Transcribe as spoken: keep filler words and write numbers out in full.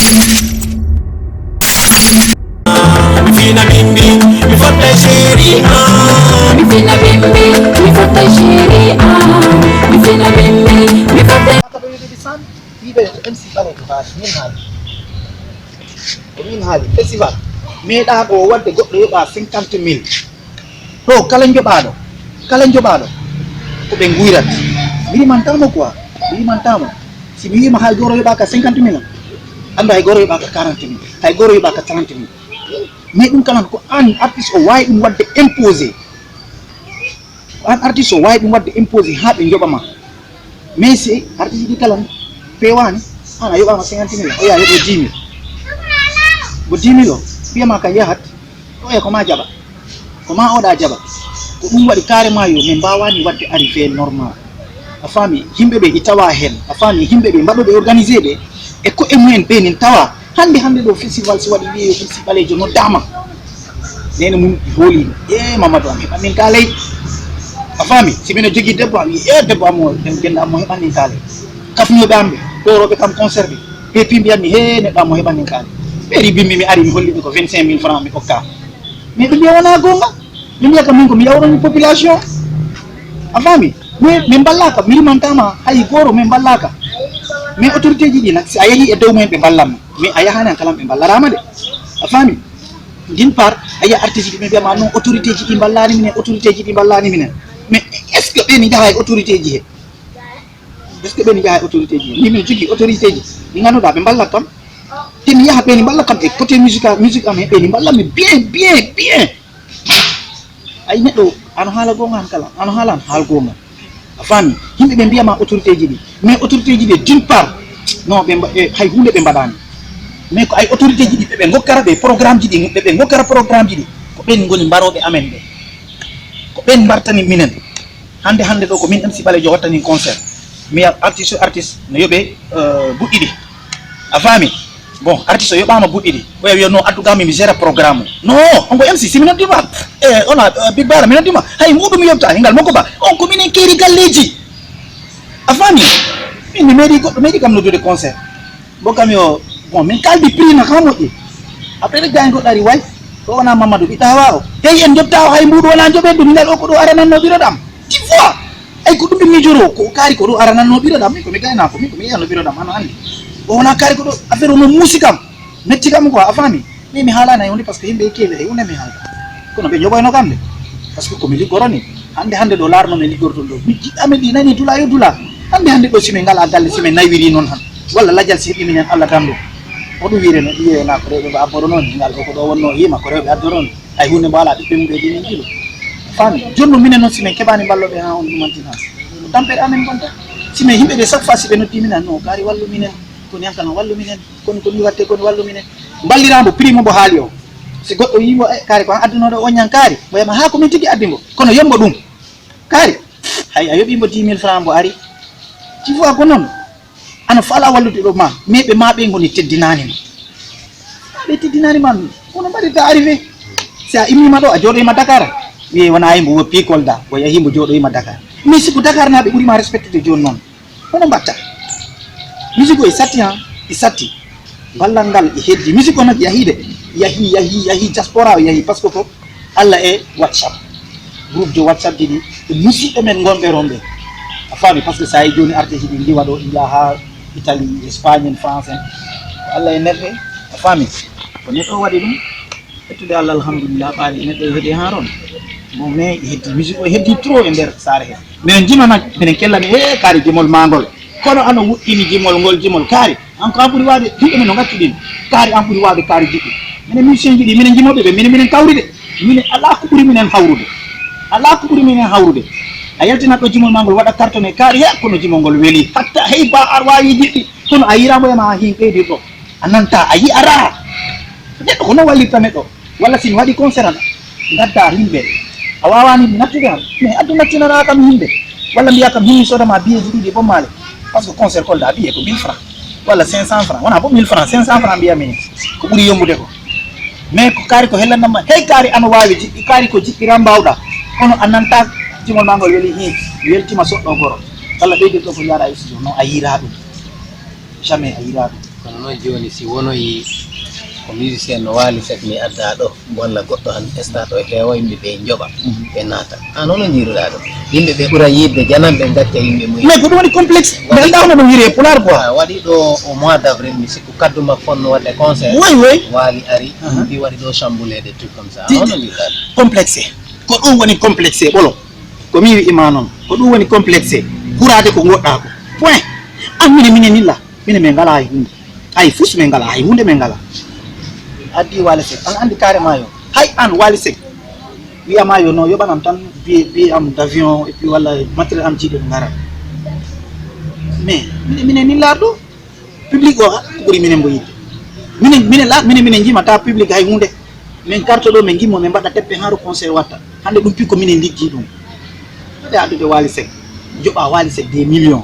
Mi fina bimbi, mi fotta chéri, ah. Mi fina bimbi, mi fotta chéri, ah. Mi fina bimbi, mi fotta. Haka ɓe wiɗi san, wiɓe ko M C Ɓalejo haali, min haali. Ko min haali, festival. Meeɗa ko wadde goɗɗo yoɓa cinquante mille. Ɗo kala joɓaɗo, kala joɓaɗo, ko ɓe guyrat. Mi rimantama quoi, mi rimantama. Si mi wima hay goro yoɓaka cinquante mille, anda hay goro yoɓaka quarante mille, hay goro yoɓaka trente mille. Mais ɗum kala ko an artiste o wawi ɗum wadde imposé. Ko an artiste o wawi ɗum wadde imposé ha ɓe joɓama. Mais si artiste ɗi kala pewani, an a yoɓama cinquante mille, o yaha yoɓo dix mille. Mo dix mille o, wiyama ka yahat, o e ko ma jaɓa. Ko ma oɗa jaɓa. Ko ɗum waɗi carrément yo min mbawani wadde arrivé normal. A faami, yimɓe ɓe i tawa hen. A faami, yimɓe ɓe mbaɗoɓe organisé ɓe, e ko e mumen ɓe nin tawa. Hande, hande ɗo festival si waɗi wiye yo si ɓalejo noddama. Nene mum hooli, e Mamadou am heɓan min kalay. A faami, si mino jogii debbo am, e debbo am o, genda am mo heɓan min kalay. Kafnooɓe am ɓe, ɗoroɓe kam concert ɓe, ɓe pi mbiyanmi, he neɗɗo am mo heɓan min kalay. Ɓe ribimmi, mi ari mi holliɓe ko vingt-cinq mille francs mi okka. Mais ɓe mbiya wona gonga. Ɓe mbiya kam min ko mi yawrani population. A faami? Mais min mballaka, mi rimantama hay goro min mballaka. Mais autorité ji ɗi nak, si a yeehi e dow mumen ɓe mballanma. Mais a yahani an kala ɓe mballarama de. A faami? D'une part, a yiya artiste ji ɓe mbiyama non autorité ji ɗi mballani minen, autorité ji ɗi mballani minen. Mais est-ce que ɓe ni jaha e autorité ji he? Est-ce que ɓe ni jaha e autorité ji he? Min mi jogii autorité ji ɗi ganduɗa ɓe mballat kam. Te mi yaha ɓe ni mballa kam e côté musique, musique am he ɓe ni mballa mi bien, bien, bien. Ay neɗɗo ano haala gonga han kala, ano haala han haal gonga. A faami? Yimɓe ɓe mbiyama autorité ji ɗi. Mais autorité ji ɗi d'une part, non ɓe mba-, e, hay hunde ɓe mbaɗani. Mais ko ay autorité ji ɗi ɓe ɓe gokkara ɓe programme ji ɗi, ɓe ɓe gokkara programme ji ɗi. Ko ɓen ngoni mbaroɓe amen ɓe. Ko ɓen mbartani minen. Hande, hande ɗo ko min M C Ɓalejo wattani concert. Mi wiya artiste, artiste no yoɓe, euh, buɗɗi ɗi. A faami? Bon, artiste o yoɓama buɗɗi ɗi. Oya wiya non, addu gami mi gère programme o. Non, on ko M C, si mi noddima. E, ona, euh, Big Bara, mi noddima. Hay muɗum mi yoɓta, hingal makko ba. On ko minen keeri galleji. A faami? Min mi meeɗi goɗɗo, meeɗi kam noddude concert. Bon, kam yo, bon, min kaldi prix na ka moƴƴi. Après, le gagne goɗɗo ari way. Ko wona Mamadou ɓiɗɗa hawa o. Hey, en jotta o hay mbuɗu wona joɓen ɗum, ngal o ko ɗo arananno ɓiroɗam. Tu vois? Ay ko ɗum ɓe mijoro, ko kaari ko ɗo arananno ɓiroɗam. Min ko mi gayna ko, min ko mi yiyanno ɓiroɗam, ano andi. O wona kaari ko ɗo, affaire o no muusi kam. Metti kam quoi, a faami? Min mi haalani hay hunde parce que yimɓe keewi hay hunde mi haalta. Kono ɓe joɓoyno kam de. Parce que ko mi liggoro ni. Hande, hande ɗo laarno mi liggorto ɗo. Mi jiɗɗa mi ɗi nani dula yo dula. Hande, hande ɗo si min ngala galle, si min naywiri noon han. Walla lajal si heɓi minen Allah danndo. O ɗum wiire no ɗiye na ko rewɓe ba abboro noon. Ngal ko ɗo wonno yima ko rewɓe addoro noon. Hay hunde mbo ala ɓiɓɓe mum ɓe ɗi min jilo. Faami? Jonno minen noon si min keɓani mballo ɓe ha on ɗumantin han. Ko tampere amen gonta. Si min yimɓe ɓe chaque fois si ɓe noddi minen no kaari wallu minen. Ko ñankano wallu minen. Kono ko ni watte kono wallu minen. Mballiraambo prix mo mbo haali o. Si goɗɗo wiimo, "Eh, kaari ko an addunoɗo o ñan kaari." Mbo yama, "Haa ko min tigi addi mbo." Kono yombo ɗum. Kaari, hay a yoɓi mbo dix mille francs mbo ari. Tu vois ko noon. Ano faala wallude ɗo ma. Mais ɓe ma ɓe ngoni teddinaani ma. Ma ɓe teddinaani ma. Kono mbaɗirta arrivé. Si a immima ɗo, a jooɗoyima Dakar. Wiye wona ay mbo woppi Kolda. O yahi mbo jooɗoyima Dakar. Mais si ko Dakar naaɓe ɓuri ma respectude jooni noon. Hono mbatta? Musique o e satti han, e satti. Ballal ngal e heddi. Musique o nag yahi de. Yahi, yahi, yahi. Diaspora o yahi. Parce que ko Allah e WhatsApp. Groupe de WhatsApp ji ɗi. E musiɓɓe men ngonɓe ronɓe. A faami? Parce que sa yi jooni artiste ɗi ndiwa ɗo, ɗi yaha Italie, Espagne, en France, en. Ko Allah e neɗɗo. A faami? Ko neɗɗo waɗi ɗum. Ƴettude Allah, alhamdulillah, ɓaali neɗɗo e heɗi haa ron. Bon, mais heddi musique o heddi trop e nder saare he. Minen jima nag, minen kellani, "He, kaari jimol maa ngol." Kono ano wuɗɗini jimol ngol, jimol kaari. An ko an ɓuri waawde, yimɓe men no ngaccu ɗin. Kaari an ɓuri waawde kaari jiɗɗi. Minen musicien ji ɗi, minen jimoɓe ɓe, minen, minen kawri de. Minen alaa ko ɓuri minen hawrude. Alaa ko ɓuri minen hawrude. A yaltinat ɗo jimol maa ngol waɗa cartonné kaari he, kono jimol ngol weli. Hatta hey ba ar waawi jiɗɗi. Kono a yiraama e ma hin ɓeydirɗo. A nanta, a yi'araa. Neɗɗo ko non wallirta neɗɗo. Walla si mi waɗi concert an, ngadda yimɓe. A waawani nattude am. Mais addu nattinanaa kam yimɓe. Walla mbiya kam himi sodama biyeeji ɗiɗi bommaale. Parce que concert Kolda biyee ko mille francs. Walla cinq cents francs. Wona bo mille francs, cinq cents francs mbiya min. Ko ɓuri yombude ko. Mais ko kaari ko hellanamma. Hey kaari ano waawi jiɗɗi, kaari ko jiɗɗiran mbaawɗa. Kono a nanta jimol maa ngol weli hin. Weltima soɗɗo goro. Walla ɓeydirɗo ko yaara e studio. Non a yiiraa ɗum. Jamais a yiiraa ɗum. Ko Noon jooni, si wonoyi ko musicien no Waali Sek mi addaa ɗo, walla goɗɗo han esta ɗo, heewa yimɓe ɓe njoɓa, ɓe naata. Aan hono njiiruɗaa ɗum? Yimɓe ɓe ɓura yiɗde jananɓe ngacca yimɓe mumen. Mais ko ɗum woni complexe. Mi anndaa hono ɗum wiyetee e Pulaar quoi. Ah, waɗi ɗo au mois d'avril, mi sikku kaddu makko fotnoo waɗde concert. Oui, oui. Waali ari, aha, ɗum mbi waɗi ɗo chamboulé des trucs comme ça. Aan hono njiiruɗaa ɗum? Complexe. Ko ɗum woni complexe, ɓolo. Ko mi wi'i ma noon. Ko ɗum woni complexe. Huraade ko ngoɗɗaa ko. Point. Aan minen, minen ni la. Minen min ngalaa hay huunde. Hay fus min ngalaa, hay huunde min ngalaa. Addi Waali Sek. Aan anndi carrément yo. Hay aan Waali Sek. Wi'a ma yo no yoɓanam tan billet, billet am d'avion et puis walla matériel am jiiɗo mi ngara. Mais minen, minen ni laaɗo. Public o ha, ko ɓuri minen mbo yiɗde. Minen, minen la, minen, minen njimataa public hay huunde. Min karto ɗo, min ngimmo, min mbaɗa teppe haa ro concert watta. Hannde ɗum piiko minen liggii ɗum. Ɓe addude Waali Sek. Joɓa Waali Sek des millions.